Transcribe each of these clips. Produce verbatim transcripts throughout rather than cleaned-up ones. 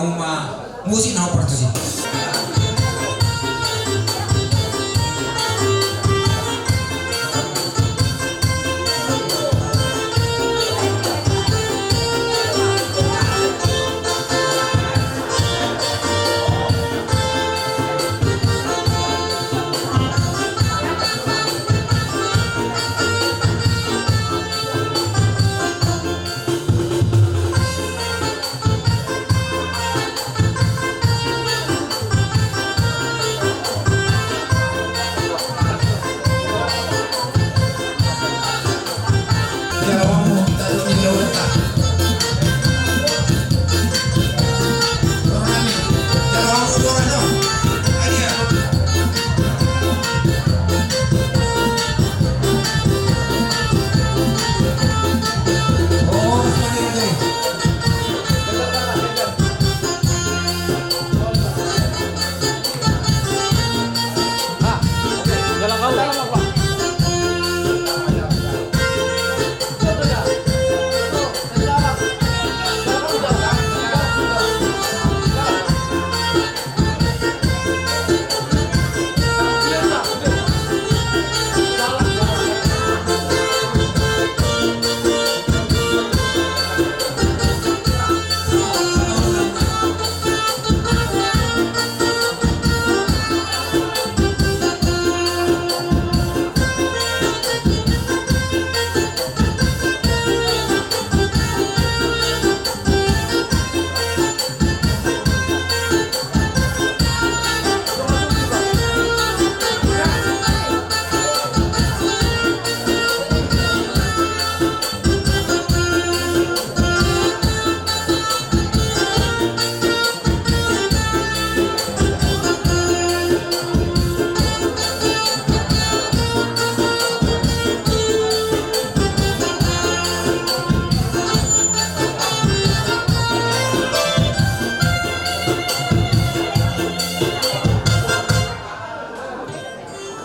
Uma musik na hombar tusi.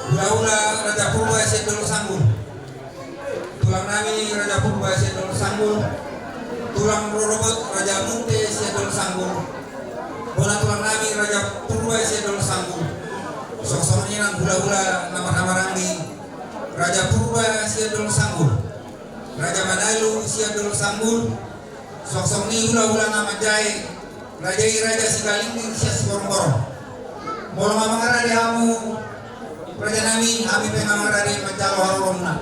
Hulahula Raja Purba sian Dolok Sanggul. Tulang nami Raja Purba sian Dolok Sanggul. Tulang rorobot Raja Munte sian Dolok Sanggul. Bona tulang nami Raja Purba sian Dolok Sanggul. Songon i nang hulahula na marhahamaranggi Raja Purba sian Dolok Sanggul. Raja Manalu sian Dolok Sanggul. Songon i hulahula na manjae, raja i Raja Sigalingging sian Siborongborong. Molo mangarade hamu, raja nami, hami pe mangarade manjalo haroromuna.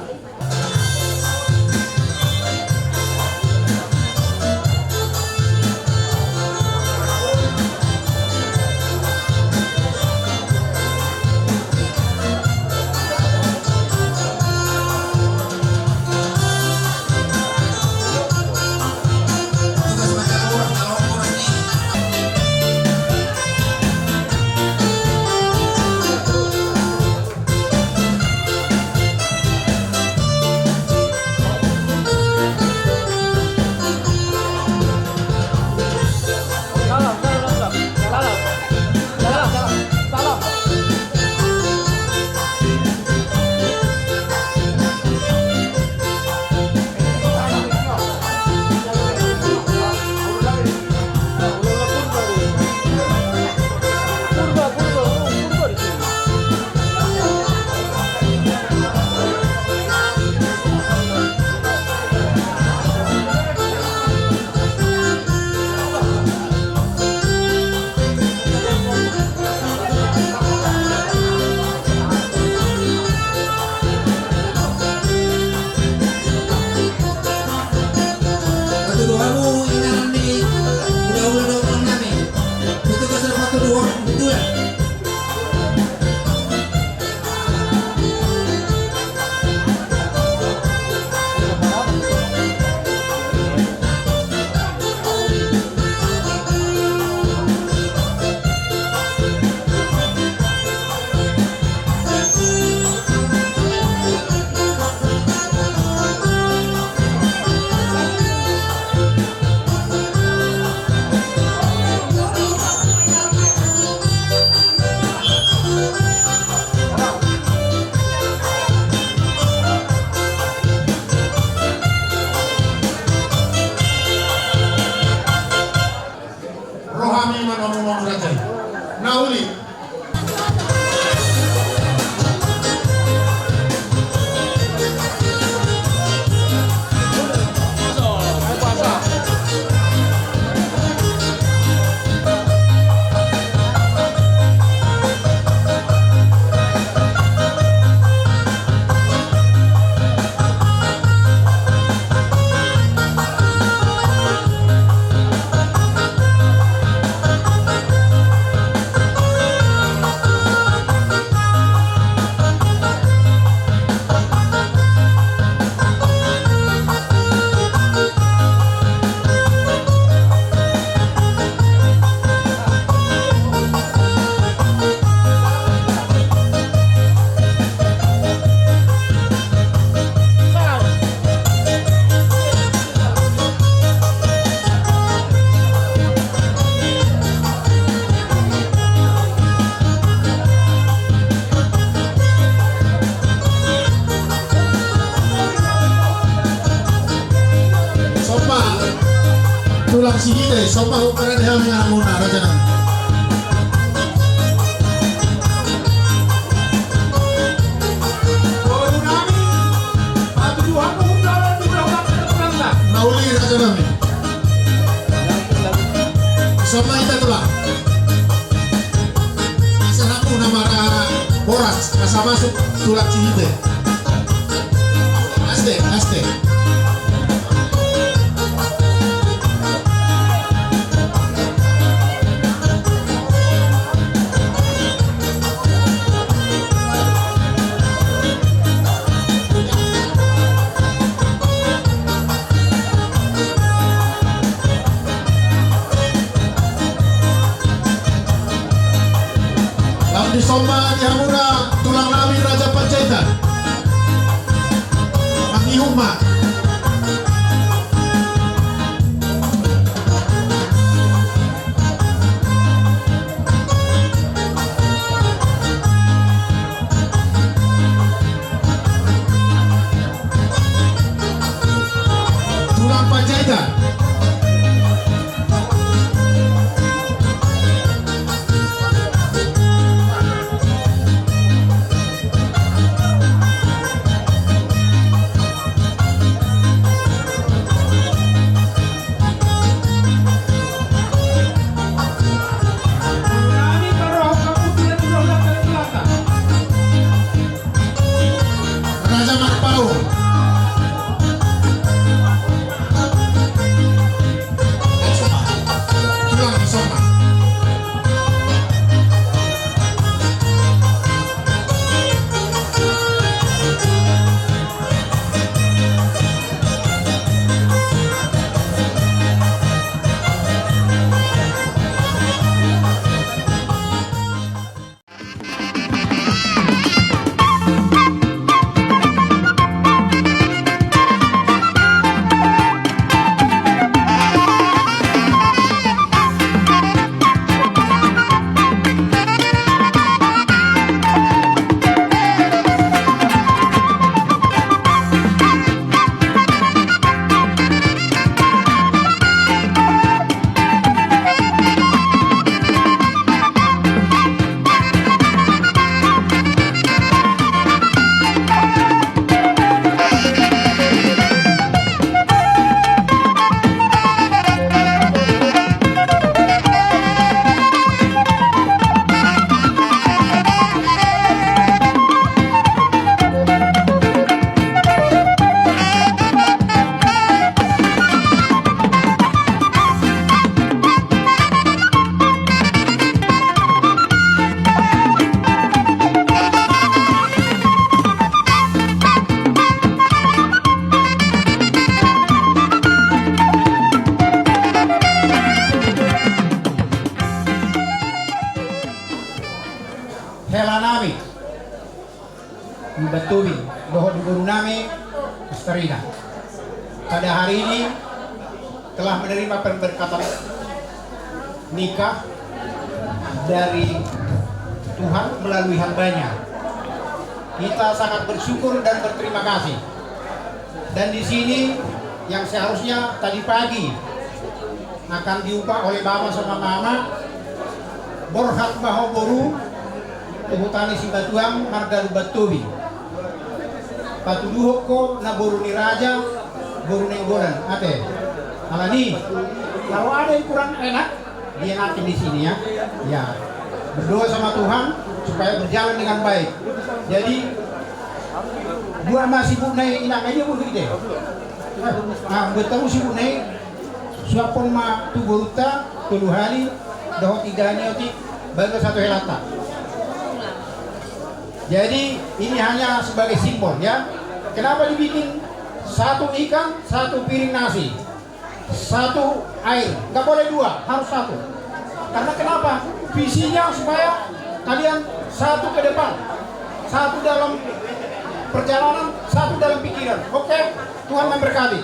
Tulang Sihite, sombahon ma di hami anakmuna, raja nami. Boru nami, patuduhonmu hundul di bulu hata. Na uli, raja nami. Sombahon ma hita, tulang. Asa hamu na marboras, asa masuk tulang Sihite. Aste, aste. Laos disomba di hamuna tulang nami Raja Panjaitan. Mangihut ma. Tulang Panjaitan. Raja Marpaung. Tulang disomba. Hela nami. Di Bantobing, dohot di boru nami, Astarina. Pada hari ini telah menerima pemberkatan nikah dari Tuhan melalui hambanya. Kita sangat bersyukur dan berterima kasih. Dan di sini yang seharusnya tadi pagi akan diupa oleh bapa sama mama, borhat ma ho boru, tu huta ni Sibatuang, marga Lumban Tobing. Patuduhon ho na boru ni raja, boru nainggolan, ate. Alani, kalau ada yang kurang enak, dienakin di sini ya. Ya. Berdoa sama Tuhan supaya berjalan dengan baik. Jadi, buat masih bu nai inang aja bu gitu. Nah, buat tahu sih bu nai, suapon ma tu borunta, tolu hali, dohot tiga hali otik, baru satu helata. Jadi, ini hanya sebagai simbol ya. Kenapa dibikin satu ikan, satu piring nasi? Satu air, nggak boleh dua, harus satu. Karena kenapa? Visinya supaya kalian satu ke depan, satu dalam perjalanan, satu dalam pikiran. Oke, Tuhan memberkati.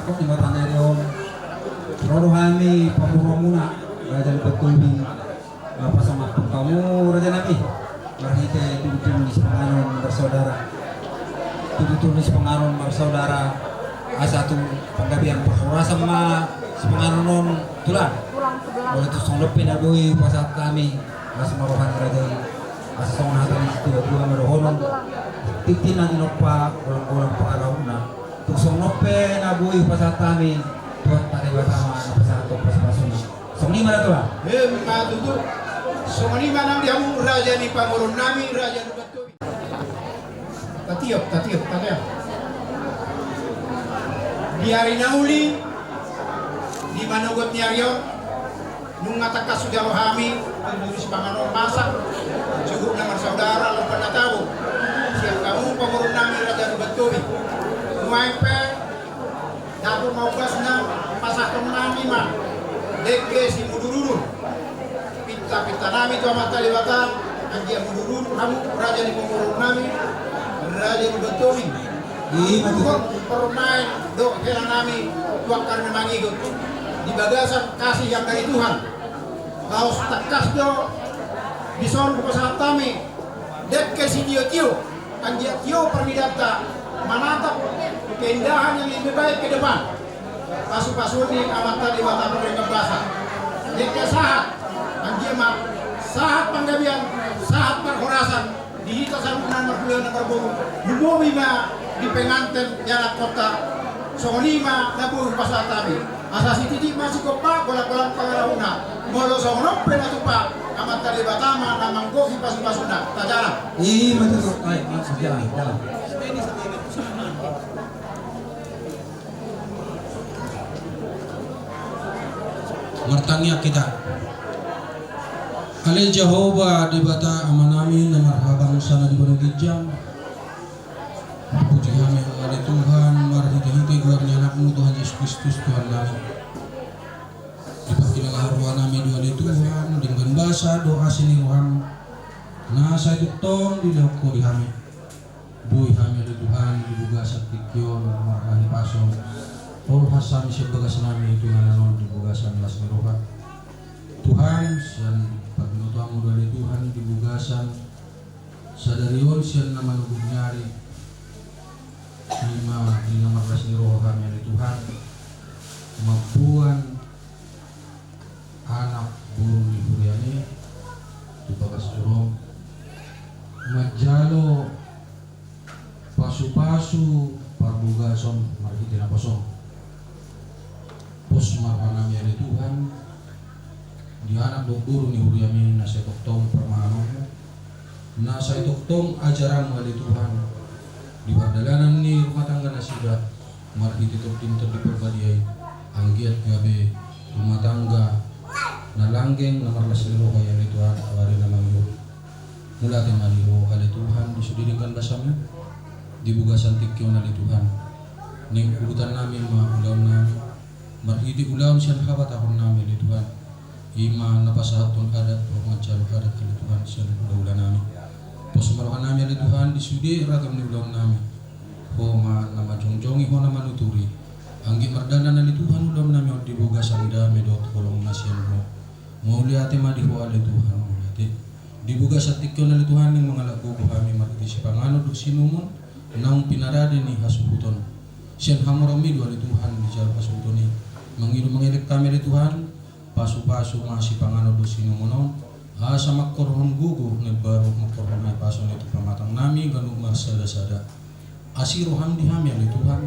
Di mata ni ari on, ro do hami pamoruonmuna, Raja Lumban Tobing, pasongaphon hamu raja nami marhite tudutudu ni sipanganon marsaudara. Tudutudu ni sipanganon marsaudara, asa tu panggabean parhorasan ma sipanganon on tulang. Molo tung songon on pe na boi hupasahat hami, asa ma roha ni raja i, asa songon hata ni situatua ma dohonon: Tintin na tinompa, golanggolang pangarahutna. Tung songon on pe na boi hupasahat hami, Tuhanta Debata ma na pasahathon pasupasuna. Songon i ma da, tulang? Emma tutu. Songon i ma nang di hamu raja ni pamoruon nami, Raja Lumban Tobing. Tatiop, tatiop, tatiop. Di ari na uli, di manogot ni ari on, nunga tangkas hujaha hami tudutudu ni sipanganon masak, juguk na marsaudara, lompan na tabo, sian hamu pamoruon nami, Raja Lumban Tobing. Nuaeng pe dapot ma umbasna, pasahaton nami ma dengke simudurudur. Pintapinta nami tu Amanta Debata, anggiat mudurudur hamu, raja ni pamoruon nami, Raja Lumban Tobing. Ima tutu. Pasahaton nami dohot hela nami tu angka na mangido di bagasan kasih ni Tuhan. Laos tangkas do dison hupasahat hami dengke sitiotio, anggiat tio parnidanta manatap keindahan yang lebih baik ke depan. Pasupasuon ni Amanta Debata pardenggan basa. Dengke sahat, anggiat ma sahat panggabean, sahat parhorasan, di hita saluhutna marhula na marboru, lumobi ma di penganten, di anakhonta. Songon i ma na boi hupasahat hami. Asa sititi ma sigompa, golanggolang pangarahutna. Molo songon on pe na tupa, Amanta Debata ma na manggohi pasupasuna. Tajalang. Ima tutu. Ai, maksud jalan, jalan. Martangiang hita. Ale Jahowa Debata Amanami na marhabangsa na di banua ginjang, puji hami Ho ale Tuhan marhitehite goar ni Anakmu Tuhan Jesus Kristus Tuhannami. Diparhilala Ho rohanami do ale Tuhan denggan basa dohot asi ni roham na sai tongtong dilehon Ho di hami. Boi hami ale Tuhan di bagasan tingki on marhahipason, tolhas hami sian bagasnami tu inganan on di bagasan las ni roha. Tuhan, sian parbinotoanmu do ale Tuhan di bagasan sadari on sian na manogot ni ari, ima di na marlas ni roha hami ale Tuhan mamboan anak boru ni huriami tu bagas joro, manjalo pasupasu parbagason marhite naposona. Pos ma rohanami ale Tuhan di anak dohot boru ni huriami na sai tongtong parmahanonmu, na sai tongtong ajaranmu ale Tuhan di pardalanan ni rumah tangga nasida marhite Tondim, Tondi Parbadia i, anggiat gabe rumah tangga na langgeng na marlas ni roha i ale Tuhan tu ari na mangihut. Mauliate ma di Ho ale Tuhan di sude denggan basam i di bagasan tingki on ale Tuhan. Naeng uhutannami ma ulaonnami marhite ulaon sian habatahonnami ale Tuhan. Ima na pasahathon adat dohot manjalo adat ale Tuhan sian hulahulanami. Pos ma rohanami ale Tuhan di sude ragam ni ulaonnami. Ho ma na manjongjongi, Ho na manuturi. Anggiat mardalan ale Tuhan ulaonnami on di bagasan dame dohot holong na sian Ho. Mauliate ma di Ho ale Tuhan, mauliate. Di bagasan tingki on ale Tuhan naeng mangalap gogo hami marhite sipanganon dohot siinumon naung pinarade ni hasuhuton. Sian hamoraonmi do ale Tuhan dijalo hasuhuton i. Mangido mangelek hami ale Tuhan, pasupasu ma sipanganon dohot siinumon on, asa mangkorhon gogo na imbaru, mangkorhon hahipason i tu pamatangnami ganup marsadasada. Asi roham di hami ale Tuhan,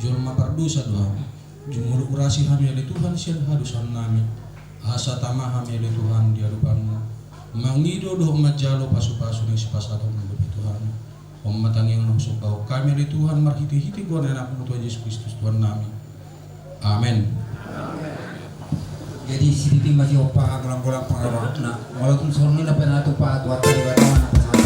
jolma pardosa do hami. Jumolo urasi hami ale Tuhan sian hadosaonnami, asa tama hami ale Tuhan di adopanmu mangido dohot manjalo pasupasu naeng sipasahatonmu dope Tuhan. On ma tangiang na husombahon hami ale Tuhan marhitehite goar ni Anakmu Tuhan Jesus Kristus Tuhannami. Amen. Jadi sititi ma sigompa, golanggolang pangarahutna. Molo tung songon i na pe na tupa, Tuhanta Debata ma na pasahat.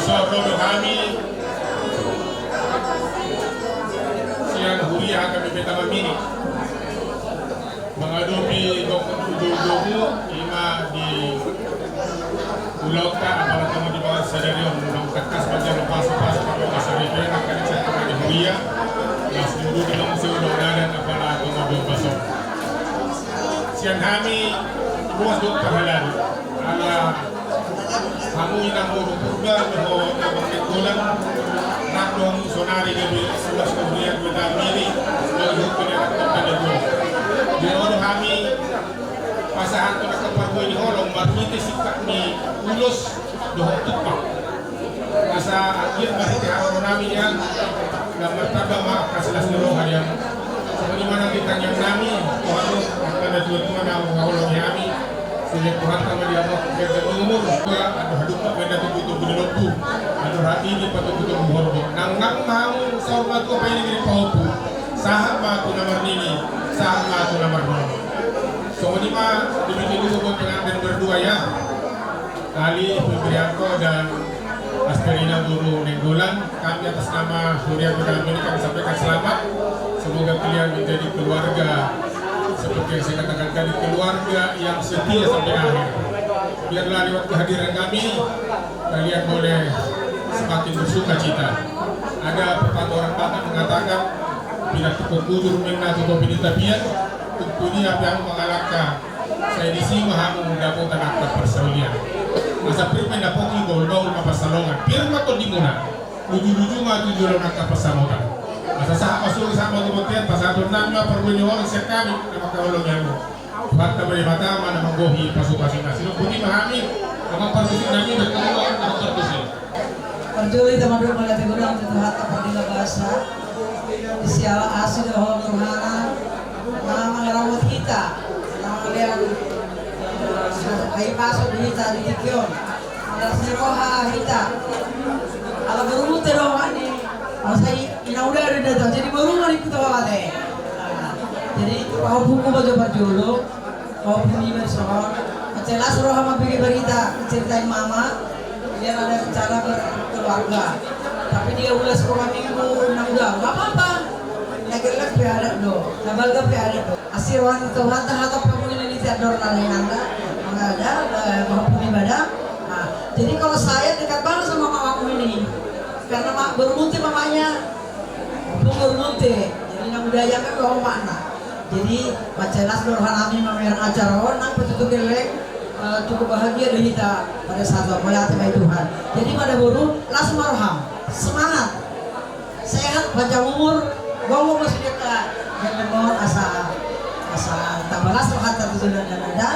Ro do hami sian huria H K B P Taman Mini mangadopi gok uju-uju, ima di ulaonta apala tongon di bagasan sadari on, unang tangkas ma jalo pasu-pasu, pasu-pasu di bagasan huria, las di udu di bagasan ulaon adat apala tongon di bagasan. Sian hami ruas do parhalado ala hamu inang boru Purba dohot Amang Nainggolan, rap do hamu saonari gabe ruas do huria Taman Mini, dohot huria Taman Mini. Di ro do hami pasahathon angka parbue ni holong marhite singkat ni ulos dohot tumpak. Asa anggiat marhite haroronami nian, na martamba ma angka silas ni roha nian. Songon i ma nang di tangiangnami tu hamu angka natua-tua na manghaholongi hami. Sian Tuhanta ma di hamu ganjang umur, dohot hadumpang ma inna tubu-tubu ni lombu, dohot hami di patubu-tubu horbo. Nang nang ma hamu saur matua paima di pahompu, sahat ma tu na marnini, sahat ma tu na marnono. Songon i ma di bini dua buat pengantin berdua ya. Ali Febrianto dan Asterina boru Nainggolan, kami atas nama huria Taman Mini kami sampaikan selamat. Semoga kalian menjadi keluarga seperti yang saya katakan tadi, keluarga yang setia sampai akhir. Biarlah lewat kehadiran kami, kalian boleh semakin bersuka cita. Ada pepatah orang Batak mengatakan, "Pinantikhon bujur ma inna tu topi ni tapian, tung tu dia pe hamu mangalangka, sai disi ma hamu dapotan angka parsaulian." Asa pir ma inna pongki, bahul-bahul ma pansalongan. Pir ma tondimuna, luju-luju ma tu jolo angka pansamotan. Asa sahat ma solu, sahat ma tu bontean, pasahaton nami ma parbue ni holong sian hami na manghaholongi hamu. Tuhanta ma Debata ma na manggohi pasu-pasu na. Sidok boti ma hami, amang parmusik nami, bertemu amang parmusik. Parjolo hita mandok mauliate godang tu Tuhanta pardenggan basa. Di siala asi dohot rohana na mangaramoti hita, na mangalean, eh, hahipason di hita di tingki on. Mangaramoti roha hita. Ala boru Munthe do hami. Masa i, inang uda do hita. Jadi boru ma di Kutawate. Nah, jadi pahompuku ma jo parjolo. Pahompu niba dison. Mansai las roha mambege barita, ceritain mama. Dia ada rencana berkeluarga. Tapi dia ulas dua minggu, inang uda. Nggak apa-apa. Na gelleng pe adat do, na balga pe adat do. Asi roha ni Tuhanta, hatop hamu i, niliti andorna inang da. Mangada, eh, pahompu niba da. Nah, jadi kalau saya dekat banget sama mamamu ini. Karena ma-, boru Munthe mamanya. Boru Munthe. Jadi inang uda, ya kan, omakna. Jadi, mansai las do rohanami mamereng acara on, nang pe tutu gelleng, eh, cukup bahagia do hita pada saat on. Mauliate ma di Tuhan. Jadi, mada boru, las ma roham. Semangat. Sehat, panjang umur, gogo ma sude angka gelleng on, asa, asa tamba las rohanta tu joloan na da.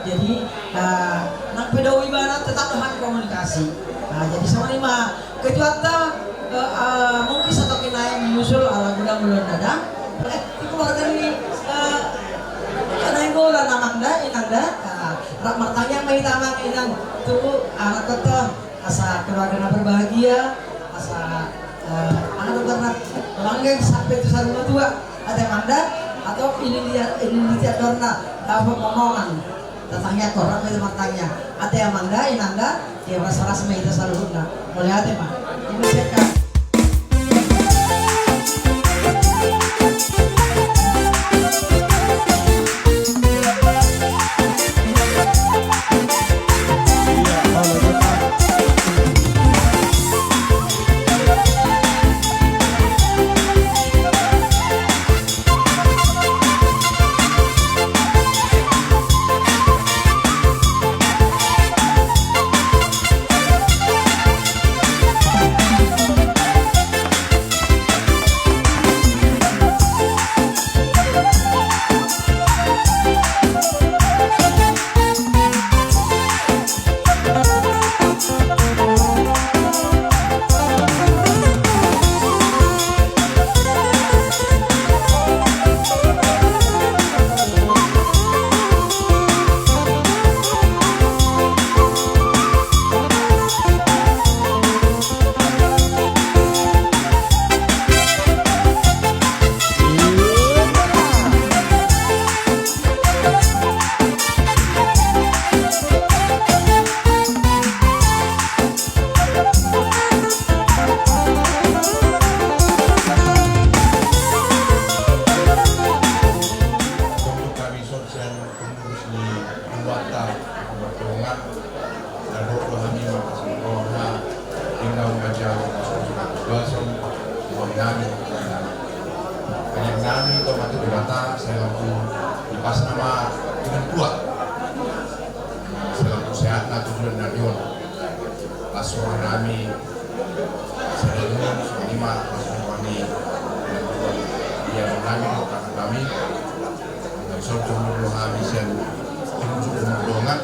Jadi, eh, nang pe dao ibana tetap do hami komunikasi. Nah, jadi songon i ma ketuanta, eh, eh, mungkin satoki naeng menyusul ala godang ulaonna da. Eh, di keluarga ni, eh, Nainggolan amang da, inang da. Ah, rap martangiang ma hita amang inang tu anakkonta on asa keluarga na berbahagia, asa, eh, aha do goarna, langgeng sampe tu saur matua. Ate amang da, atau ini dia, ini dia goarna, dapot omongan. Tatangiangkon, rap ma hita martangiang. Ate amang da, inang da, ia ras-ras ma hita saluhutna. Mauliate ma. Ini sekat. Raja, bason, bason nami, ayah nami, tomat tu Debata, sai lam tu, lepas nama dengan tua, sai lam tu sehat na tujuan nami on, pas roha nami, sai lam tu, songon i ma, pas roha nami, dia nami, kakak nami, Sombong do hami sian, ujung ujung dongan,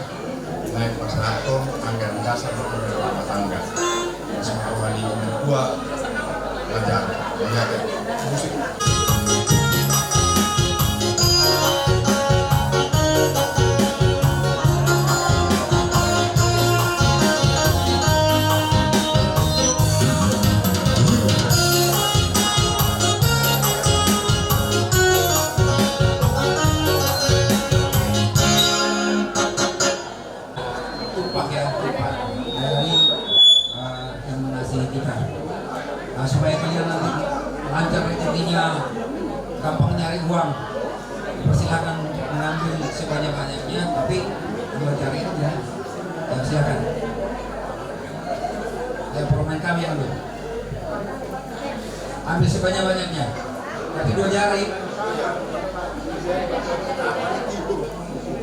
naeng pasahathon anggaran dasar rumah tangga. Semoga wali mertua raja, raja musik. Tupak ya, tupak. Jadi, eh, yang mengasihi kita. Nah, supaya kalian nanti lancar rezekinya, gampang nyari uang, dipersilakan untuk mengambil sebanyak-banyaknya, tapi dua jari aja. Ya, silakan. Ya, permen kami ambil. Ambil sebanyak-banyaknya. Tapi dua jari.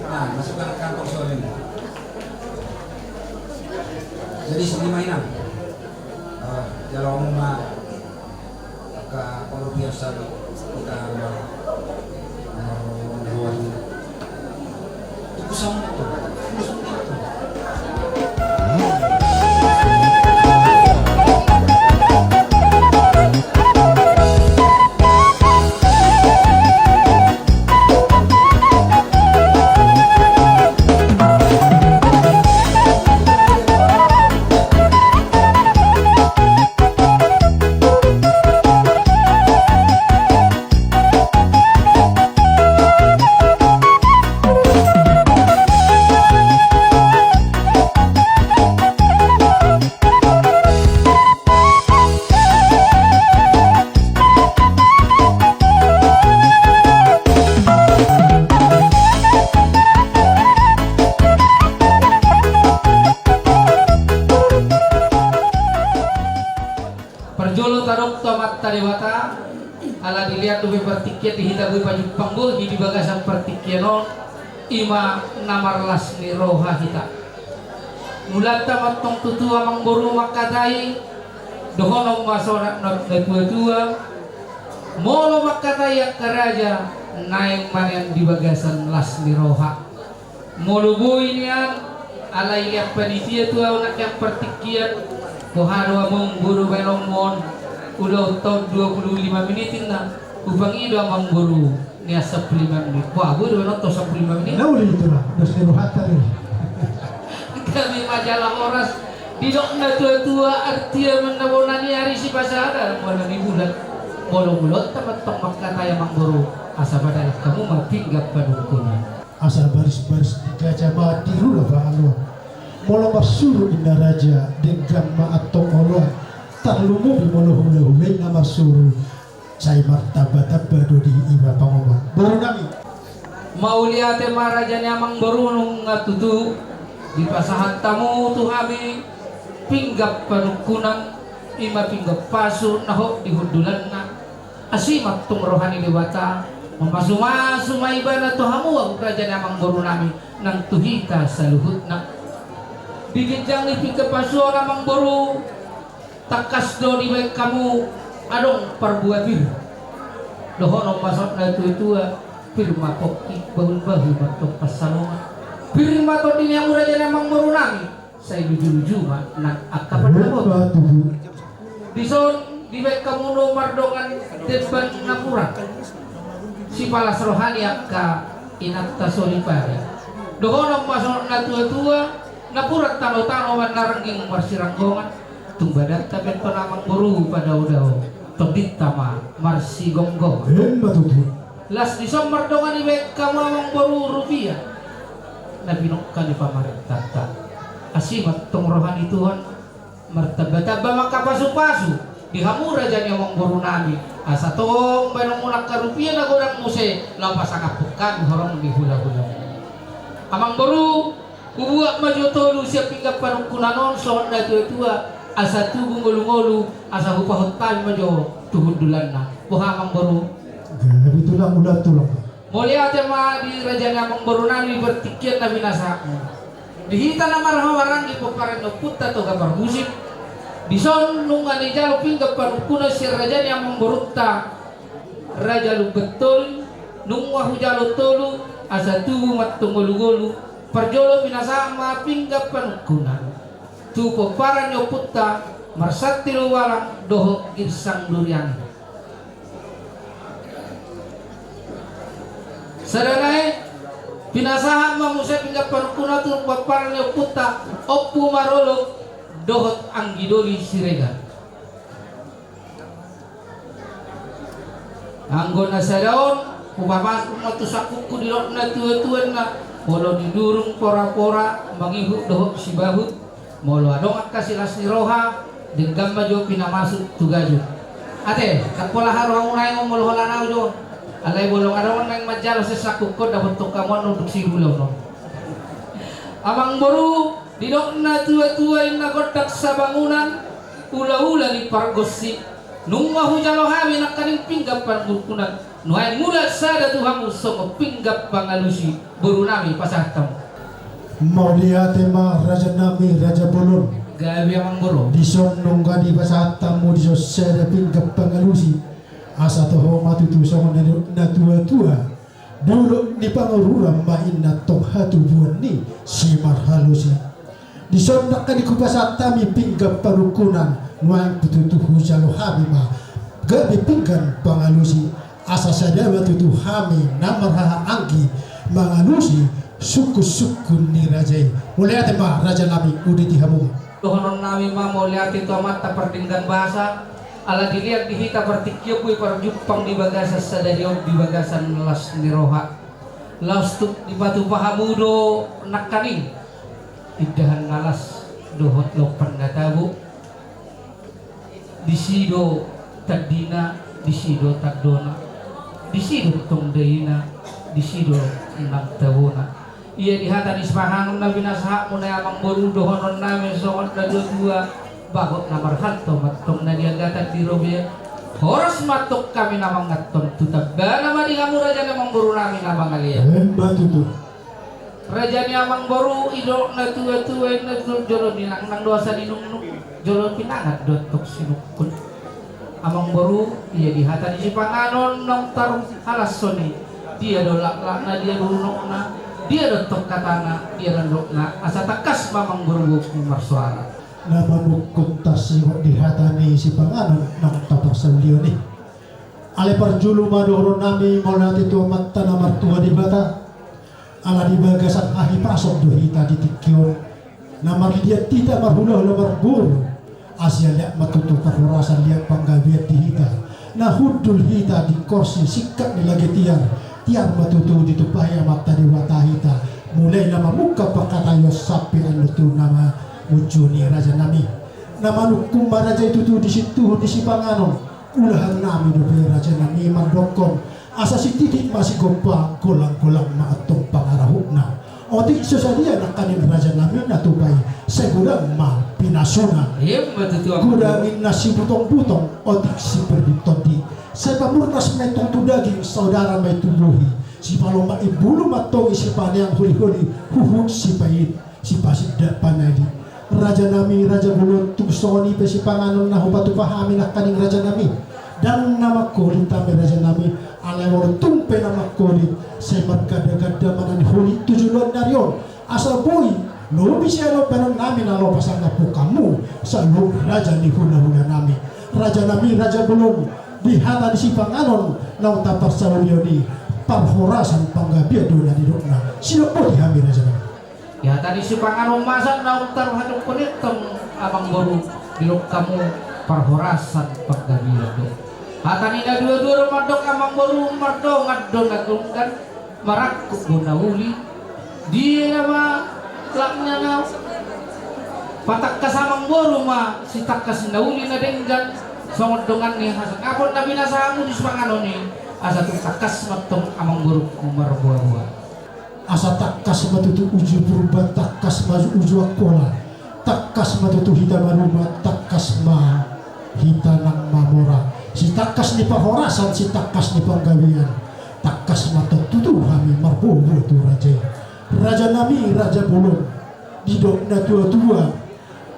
Nah, masukkan ke kantong soal ini. Jadi, sini mainan. Ah, jalo hamu ma angka panggabean sari, kita mar-, mar-, mar-, Parjolo tadok tu Amanta Debata, ala dilehon dope partingkian di hita boi pajumpang bohi di bagasan partingkian on, i ma na marlas ni roha hita. Mulanta ma antong tutu amangboru mangkatai, dohonon ma songon na, na tua-tua, molo mangkatai angka raja, naeng ma nian di bagasan las ni roha. Molo boi nian, alai lean panitia tu ahu nangkin partingkian, boha do amangboru baenonmu on, ulaon taon dua puluh lima menit inna, hupangido amangboru nian sampulu lima menit. Wah, boi do baenon taon sampulu lima menit. Na uli tu na, dos ni rohanta do i. Gabe ma jala horas, didok na tua-tua, artia ma na bona ni ari, sipasahat ma bona ni bulan. Molo mulanta ma antong mangkatai amangboru, asa padalan hamu ma pinggan panungkunan. Asa baris-baris ni kaca ma tiru do pahaluan. Molo marsuru inna raja, denggan ma antong oloan. Tarlumobi molo hula-hula i na marsuru, sai martamba-tamba do di iba pangomoan. Boru nami. Mauliate ma raja ni amangboru, nunga tutu dipasahat hamu tu hami pinggan panungkunan, i ma pinggan pasu na hot di hundulanna. Asi ma antong roha ni Debata, mamasu-masu ma Ibana tu hamu, raja ni amangboru nami, nang tu hita saluhutna. Di ginjang ni pinggan pasu on amangboru, tangkas do dibaen hamu adong parbue pir. Dohonon ma songon na tua-tua, pir ma pongki, bahul-bahul ma antong pansalongan. Pir ma tondi ni hamu raja ni amangboru nami, sai luju-luju ma nang angka pandapotan. Dison dibaen hamu do mardongan demban napuran, sipalas roha ni angka inanta soripada. Dohonon ma songon na tua-tua, napuran tano-tano ma na rangging marsiranggongan, tung badanta pe antong amangboru padao-dao, tondinta ma marsigomgoman. Emma tutu. Las dison mardongan dibaen hamu amangboru rupia na pinungka ni pamarentanta. Asi ma antong roha ni Tuhan, martamba-tamba ma angka pasu-pasu di hamu raja ni amangboru nami, asa tong baenonmuna angka rupia na godang muse, laho pasangaphon hami horong ni hula-hula. Amangboru, hubuat ma jo tolu sian pinggan panungkunan on, songon na tua-tua, asa tubu ngolu-ngolu, asa hupahot hami ma jo tu hundulanna. Boha amangboru? Gabe tulang, ulang tulang. Mauliate ma di raja ni amangboru nami di partingkian na pinasahatmu. Di hita na marhahamaranggi pomparan ni ompunta Toga Parmusik, dison nunga dijalo pinggan panungkunan sian raja ni amangborunta Raja Lumban Tolu, nunga hujalo tolu, asa tubu ma antong ngolu-ngolu. Parjolo pinasahat ma pinggan panungkunan tu pomparan ni ompunta Marsanti Lubalang dohot Girsang Durian. Sada nai, pinasahat ma muse pinggan panungkunan tu pomparan ni ompunta Ompu Marolop dohot Anggi Doli Siregar. Anggo na sada on, hupamasuk ma tu sangkuthu, didok na tua-tua inna, molo di durung pora-pora, mangihut dohot sibahut, molo adong angka silas ni roha, denggan ma jo pinamasuk tu gajut. Ate, ndang pola harohamu naeng on molo holan ahu jo. Alai molo adong naeng manjalo sian sangkuthu on, dapothon hamu on unduk sihula on. Amangboru, didok na tua-tua inna, gondang sabangunan, ula-ula ni pargonsi. Nunga hujalo hami nangkaning pinggan panungkunan, nuaeng mulak sada tu hamu songon pinggan pangalusi, boru nami pasahat hamu. Mauliate ma raja nami, raja bolon. Gabe amangboru. Dison nunga dipasahat hamu dison sada pinggan pangalusi. Asa toho ma tutu songon na nidok na tua-tua. Dolok ni Pangururan ma inna tong hatubuan ni simarhalusi. Dison nangkaning hupasahat hami pinggan panungkunan, nuaeng tutu hujalo hami ma gabe pinggan pangalusi. Asa sada ma tutu hami na marhahaanggi mangalusi sungkun-sungkun ni raja i. Mauliate ma raja nami, uditi hamu ma. Dohonon nami ma mauliate tu Amanta pardenggan basa. Ala dilehon di hita partingkian boi parjumpang di bagasan sadari on di bagasan las ni roha. Laos tung dipatupa hamu do nangkaning indahan na las dohot lompan na tabo. Disi do tandina, disi do tandona, disi do tong daina, disi do nang tabona. Ia di hata ni sipanganon na pinasahatmu nai amangboru, dohonon nami songon na dua-dua, bagot na marhalto ma antong na di agatan di robean. Horas ma antong hami na manganhon, tu tambana ma di hamu raja ni amangboru nami na mangalean. Emma tutu. Raja ni amangboru, didok na tua-tua inna, jolo ninangnang do asa ninungnung, jolo pinangan do antong sinungkun. Amangboru, ia di hata ni sipanganon naung tarhalashon i, dia do laklakna, dia do unokna, dia do antong hatana, dia do andokna, asa tangkas ma amangboru boku marsoara. Na mamungkun tarsihot di hata ni sipanganon naung taparsaulion i. Alai parjolo ma dohonon nami mauliate tu Amanta na martua Debata. Ala di bagasan hahipason do hita di tingki on. Na marliat hita marhulahula marboru. Asa liat ma tutu parhorasan, liat panggabean di hita. Na hundul hita di horsi singkat ni lage tiar. Tiar ma tutu ditumpahi Amanta Debata hita. Mulai na mamungka pangkataion sampe annon tu na mamunju ni raja nami. Na manungkun ma raja i tutu di sintuhun ni sipanganon. Ulahan nami dope raja nami mandokkon, asa sititik ma sigompa, golang-golang ma antong pangarahutna. Otik so sadia nangkaning raja nami na tupa i, sai godang ma pinasuna. Godang inna sibutong-butong, otik sipirbit tondi. Sai pamurnas ma i tong tu daging, saudara ma i tu bohi. Sipalomak imbulu ma antong i, sipaneang holi-holi, huhut sipain. Sipasindak panadi. Raja nami, raja bolon, tung songon i pe sipanganon na hupatupa hami nangkaning raja nami. Ndang na mangholit hami raja nami, alai molo tung pe na mangholit, sai marganda-ganda ma na niholit tu joloan ni ari on. Asa boi lobi sian on bahenon nami na lopas angka pungkaonmu, saluhut raja ni hula-hula nami. Raja nami, raja bolon, di hata ni sipanganon naung taparsaulion i, parhorasan panggabean do na nidokna. Sidok boti hami raja nami. Di hata ni sipanganon masa naung tarhadok koneton amangboru, didok hamu parhorasan panggabean do. Hata ni na dua-dua do mandok amangboru, mardongan do na denggan, marangkup do na uli. Dia ma lakna na patangkas amangboru ma sitangkas na uli na denggan, songon dongan ni hasangapon na pinasahatmu di sipanganon i, asa tung tangkas ma antong amangborungku marboa-boa. Asa tangkas ma tutu uju Purba, tangkas ma uju Angkola, tangkas ma tutu hita maruma, tangkas Tangkas ma hita nang mamora, sitangkas ni parhorasan, sitangkas ni panggabean. Tangkas ma tong tutu hami marboaboa tu raja i. Raja nami, raja bolon, didok na tuatua,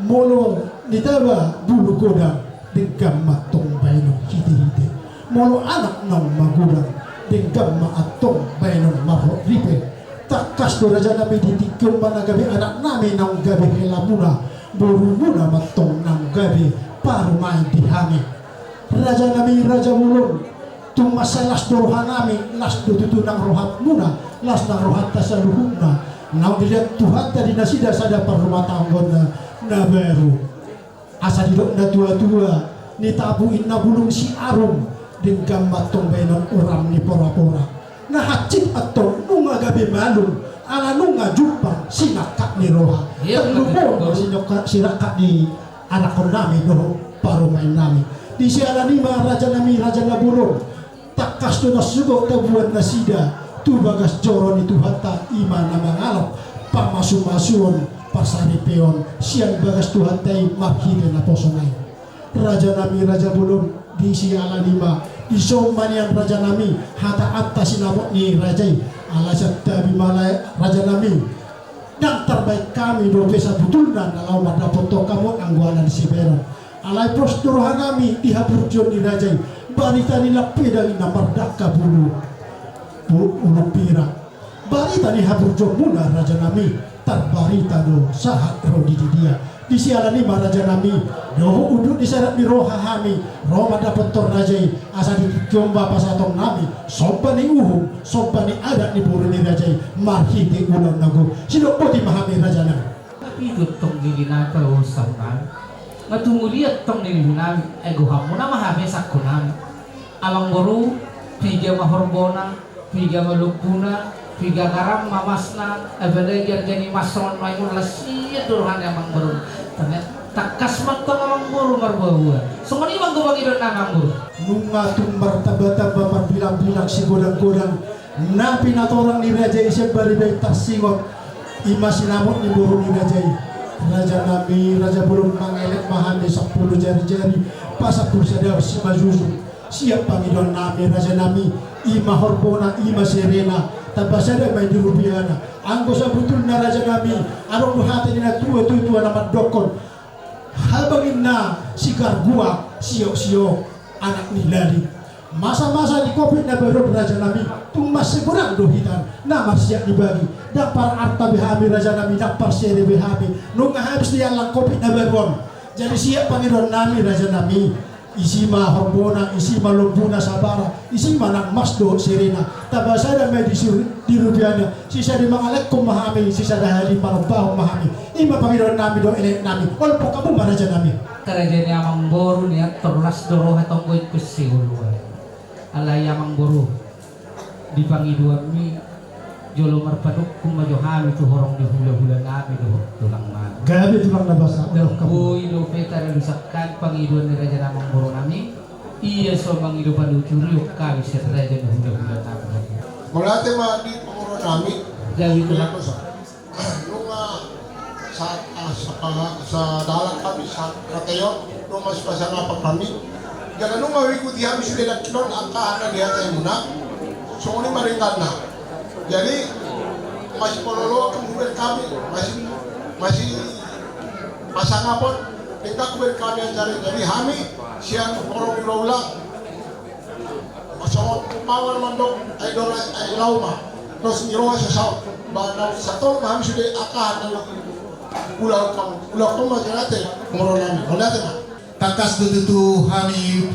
molo nitaba bulu godang, denggan ma tong baenon hitehite. Molo anak naung magodang, denggan ma antong baenon marhot ripe. Tangkas do raja nami, di tingki on ma na gabe anak nami naung gabe helamuna, borumuna ma antong naung gabe parumaen di hami. Raja nami, raja bolon, tung mansai las do roha nami, las do tutu nang rohamuna, las nang rohanta saluhutna, naung dilehon Tuhanta di nasida sada parrumatanggaon na, na baru. Asa didok na tuatua, nitapu inna bulung si arum, denggan ma antong baenon uram ni porapora. Na hansit antong nunga gabe malum, ala nunga jumpang sinangkap ni roha. Iya, tarlumobi ma betul. Sinangkap, sinangkap ni anakkon nami dohot parumaen nami. Di siala ni i ma raja nami, raja na bolon, tangkas do na sogot tabuan nasida tu bagas joro ni Tuhanta, i ma na mangalap pamasumasuon, parsaripeon sian bagas Tuhanta i marhite naposona i. Raja nami, raja bolon, di siala ni i ma, dison ma nian raja nami, hataanta sinamot ni raja i, ala santabi ma lae raja nami. Ndang tarbaen hami dope sabutulna na laho mandapothon hamu anggo ala ni sibaenon. Alai pos do roha nami di haburjuon ni raja i, barita ni lampedang i na mardangka bulu, bu-, ulu pira. Barita ni haburjuonmuna raja nami, tarbarita do sahat ro di didia. Di siala ni i ma raja nami, dohot unduk ni sarat ni roha hami ro mandapothon raja i, asa di tingki on ma pasahaton nami somba ni uhum, somba ni adat ni boru ni raja i marhite ulaon na gok. Sidok boti ma hami raja nami. Tapi tutu tong di binatang usah nami. Nga tung liat tong di nami, ai gohamuna ma hape sangko nami. Amangboru, piga ma horbona, piga ma lombuna, piga garam ma masna, apalagi arga ni mas songon nuaeng on, las hian do roha ni amangboru. Ternyata tangkas ma antong amangboru marboaboa. Songon i ma anggo pangidoan nami amangboru. Nunga tung martambatamba parbilangbilang sigodanggodang na pinatorang ni raja i sian bariba i tarsingot, i ma sinamot ni boru ni raja i. Raja nami, raja bolon, mangelek ma hami sampulu jarijari, pasampulu sada simanjujung. Siap pangidoan nami raja nami, i ma horbona, i ma serena, tamba sada ma i di rupiana. Anggo sabutulna raja nami, adong do hata ni na tua, tua, tua na mandokkon: Habang ninna sigarguak, siok-siok anak ni lali. Masa-masa ni Covid na baru on raja nami, tung mansai godang do hita na marsiap ni bagi. Ndang pararta be hami raja nami, ndang parsere be hami, nunga habis diallang Covid na baru on. Jadi siap pangidoan nami raja nami, isi ma horbona, isi ma lombuna sabara, isi ma nang mas dohot serena. Tamba sada ma i di sir-, di rupiana, sisada mangalekhon ma hami, sisada hali parombahon ma hami. I ma pangidoan nami dohot elekelek nami. Olo, pok hamu ma raja nami. Raja ni amangboru, nian torlas do roha tonggo ingkon siuluan. Alai amangboru, di pangidoanmi jolo marpanungkun ma jo hami tu horong ni hulahula nami dohot tulang nami. Gabe tulang na basa. Ndang boi dope taralusan hami pangidoan ni raja ni amangboru nami. Ia so mangido panuturion hami sian raja ni hulahula nami. Mauliate ma di pangidoan nami. Gabe tulang. Nunga sa-, ah, sa-, sadalan hami, sakataion, nunga sipasangapan hami. Jala nunga huikuti hami sude nangkinon angka na nihatai muna. Songon i ma dengganna. Jadi, masih pololoan hubereng hami, masih, masih pasangapan, denggan hubereng hami acara i. Jadi hami sian horong hulahula, songon umpama mandok, ai do, ai laho ma. Dos ni roha sasaut. Ba na satolop ma hami sude angka na ulaon hamu. Ulaon hamu ma jala ate, moro nami. Mauliate ma. Tangkas do tutu hami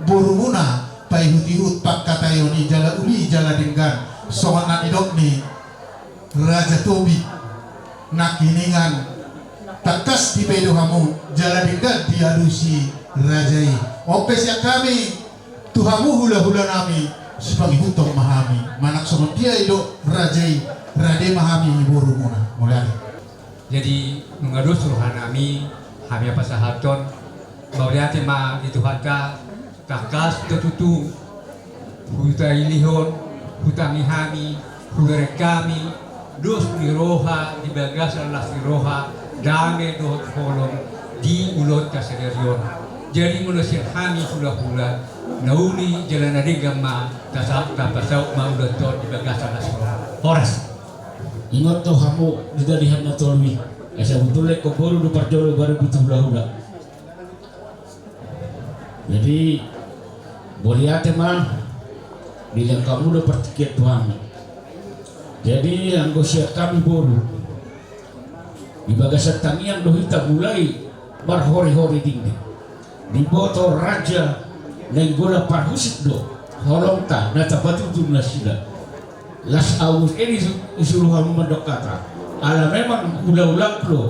borumuna paihut-ihut pangkataion i jala uli jala denggan. Songon na nidok ni Raja Tobing nangkiningan, tangkas dipedo hamu jala denggan dialusi raja i. On pe sian hami tu hamu hulahula nami, sipangihuthon ma hami. Manang songon dia i do raja i, rade ma hami borumuna. Mauliate. Jadi nunga dos roha nami, hami pasahathon, mauliate ma di Tuhanta. Tangkas do tutu hutailihon, hutangi hami, hubereng hami dos ni roha di bagasan las ni roha, dame dohot holong di Ulaonta sadari on. Jadi molo sian hami hulahula, na uli jala na denggan ma tasa-, tapasaut ma ulaonta on di bagasan las ni roha. Horas. Ingot do hamu di dalihan na tolu i. Asa betul lek ko boru do parjolo baru butuh hulahula. Jadi mauliate ma dilehon hamu do partingkian tu hami. Jadi anggo sian hami boru, di bagasan tangiang do hita mulai marhorihori dingding. Diboto Raja Nainggolan Parhusip do holongta na tapatutu nasida. Las ahu edi su-, suruh hamu mandok hata. Ala memang hulahulangku do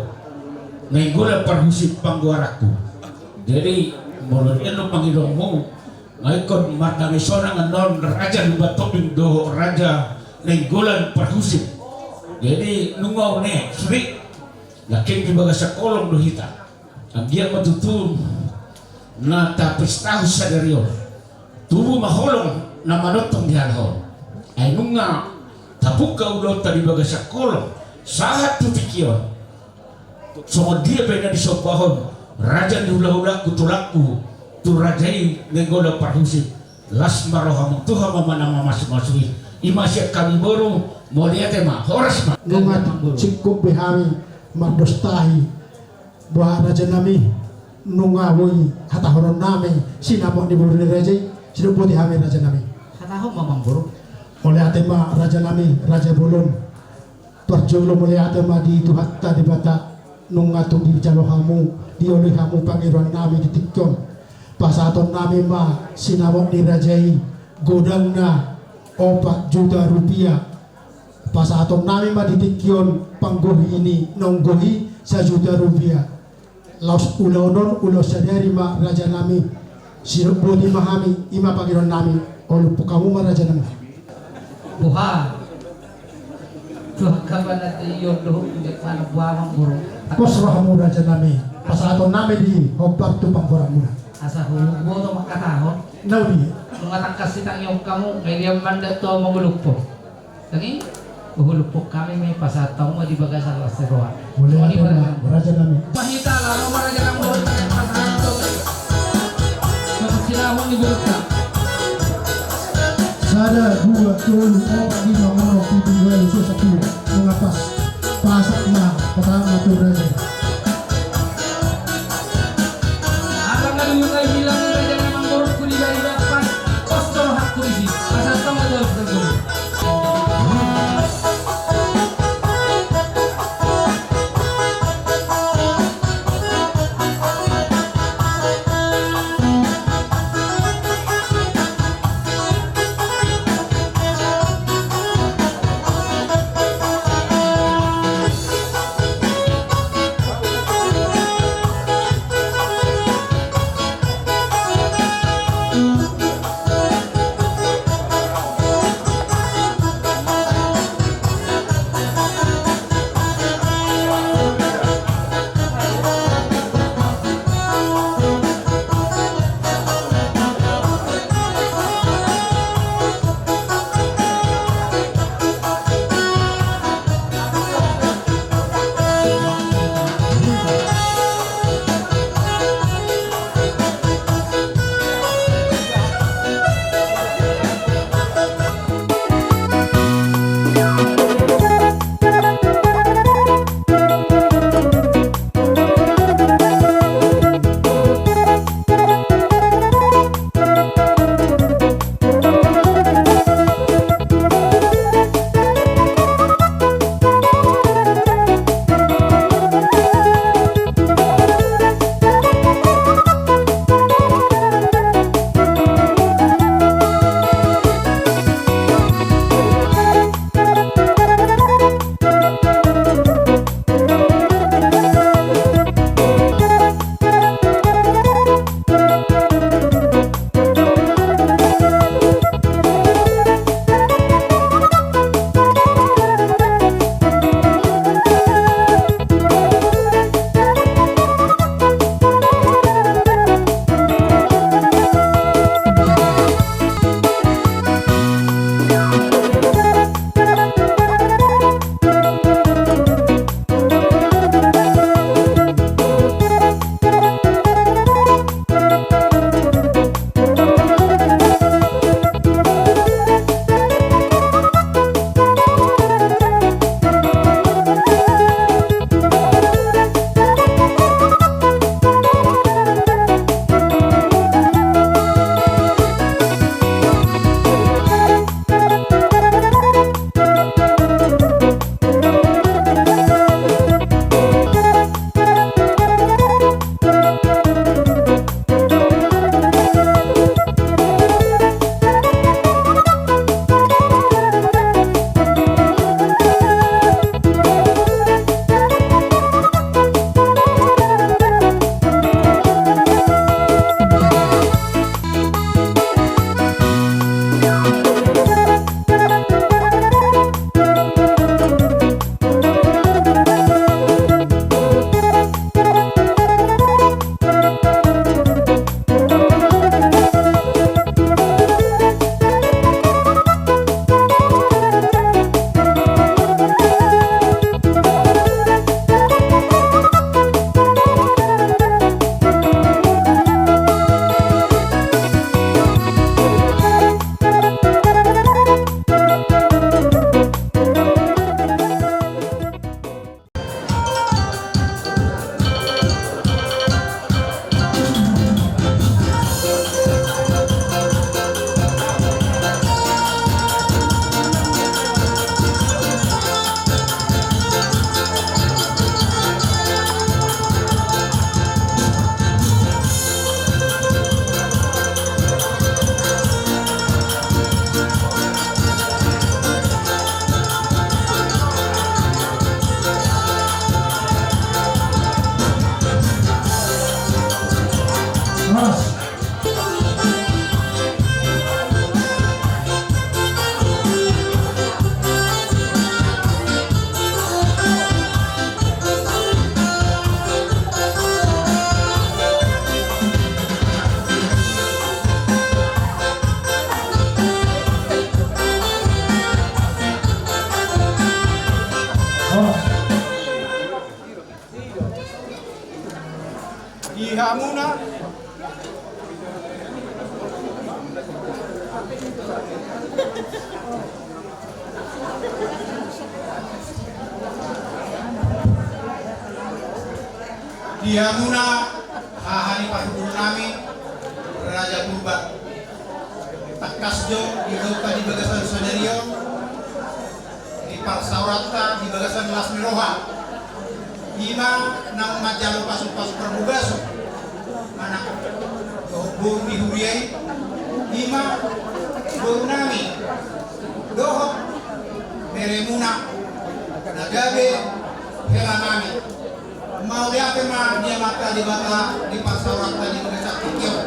Nainggolan Parhusip panggoaranku. Jadi molo diendok pangidoanmu, nga ingkon mardame sonang annon Raja Lumban Tobing dohot Raja Nainggolan Parhusip. Jadi nunga une sude, nangkin di bagasan holong do hita. Anggiat ma tutu na tapestahon sadari on, tubu ma holong na manongtong di halak on. Ai nunga tabuka ulaonta di bagasan holong sahat tu tingki on. Songon dia pe na disombahon raja ni hulahulangku, tulangku, tu raja i Nainggolan Parhusip. Las ma rohamu, Tuhan ma na mamasumasu i. I ma sian hami boru, mauliate ma, horas ma. Nunga singkop be hami mandostahi, boha rajanami, nunga boi hatahononnami sinamot ni boru ni raja i, sidok boti hami rajanami. Hatahon ma amangboru. Mauliate ma rajanami, raja bolon. Parjolo mauliate ma di Tuhanta Debata, nunga tung dijalo hamu, dioloi hamu pangidoannami di tingki on. Pasahatonnami ma sinamot ni raja i godangna opat juta rupiah. Pasahatonnami ma di tingki on panggohi ni naung gohi sajuta rupiah. Laos ulaon on ulaon sadari ma rajanami. Sidok boti ma hami, i ma pangidoannami. Olo, pungkamu ma rajanami. Boha. Tuhan kabanan te ion dohot injak mana buah mangguru. Pos rohamu rajanami. Pasahatonnami di hombar tu panggoaranmuna. Asa huboto mangkatahon. Nauli. Nunga tangkas sitangion hamu, nga ilean mandat tu manguluppo. Tangi, uhuluppok hami ma i, pasahat hamu ma di bagasan las ni roha. Mauliate ma rajanami. Pahita laho ma raja nang boru, pasahat hamu. Pasahat hamu di boru. Sada, dua, tolu, opat, lima, onom, pitu, walu, sia, sampulu. Nunga pas. Pasahat ma, pasahat ma tu raja. Abang adu ngai bilang raja nang boru ku di bari dapat. Pos tu rohangku disi. Pasahat hamu ma tu raja. Di hamuna. Di hamuna, haha ni parhundul nami, Raja Purba. Tangkas do didok di bagasan sadari on, di parsaoranta di bagasan las ni roha. Ima naung manjalo pasu-pasu parbogason, anak dohot boru ni huria i, ima boru nami dohot beremuna na gabe hela nami. Mauliate ma di Amanta Debata di parsaoranta di bagasan tingki on.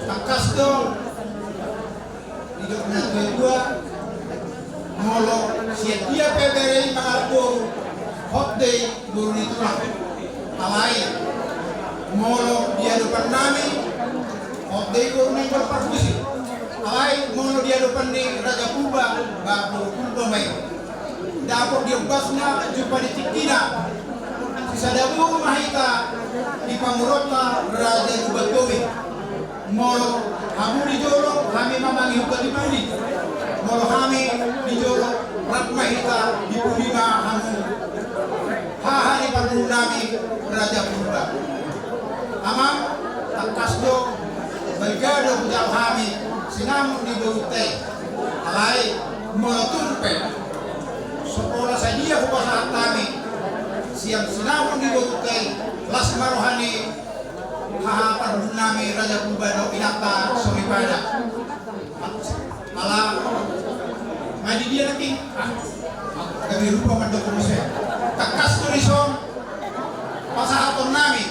Tangkas do didok natuatua, molo sian dia pe bere i mangalap boru, hot do i boru ni tulang. Alai molo di adopan nami, hot do i boru ni Boru Parhusip. Alai molo di adopan ni Raja Purba, ba boru Purba ma i. Dapot di ombasna jumpa di tingkina. Sisada boru ma hita di pamoruonta Raja Lumban Tobing. Molo hamu di jolo, hami ma mangihut di pudi. Molo hami di jolo, rap ma hita di pudi ma hamu. Haha ni parhundul nami Raja Purba. Amang, tangkas do, balga do hujalo hami sinamot ni borunta i. Alai molo tung pe so pola sadia hupasahat hami sian sinamot ni borunta i, las ma roha ni haha parhundul nami Raja Purba dohot inanta soripada. Ala ma di dia nangkin, ah, gabe rupa mandok muse. Tangkas do dison pasahaton nami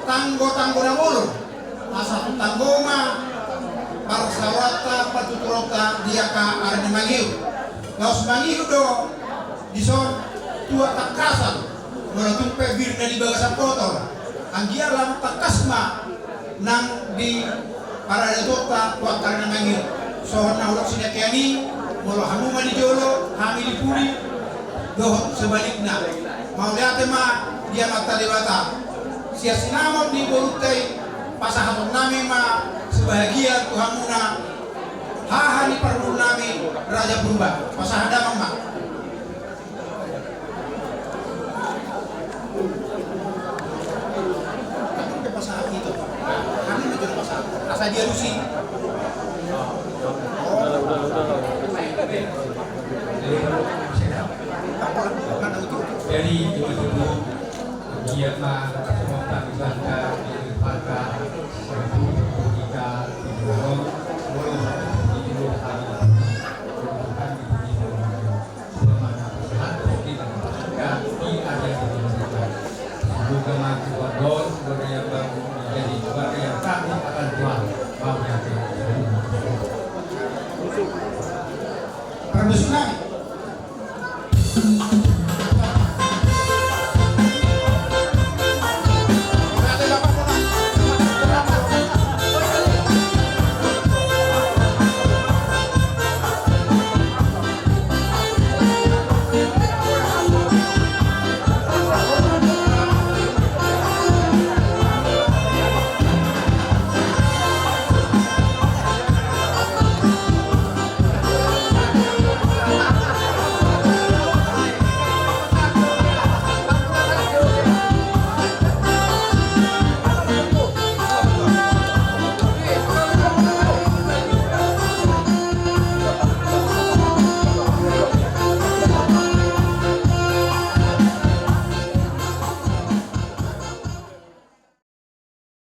tanggo-tanggo na bolon. Asa tanggo ma parsaoranta, partuturonta di angka ari na mangihut. Laos mangihut do dison tuak tangkasan, molo tung pe bir na di bagasan botol. Anggiat lam tangkas ma nang di paradatonta tu angka ari na mangihut. Songon na hudok sidakean i, molo hamu ma di jolo, hami di pudi, dohot sebalikna. Mauliate ma di Amanta Debata. Sian sinamot ni borunta i, pasahaton nami ma sebahagian tu hamuna, haha ni parhundul nami Raja Purba. Pasahat damang ma. Asa dialusi. Jadi, dia ma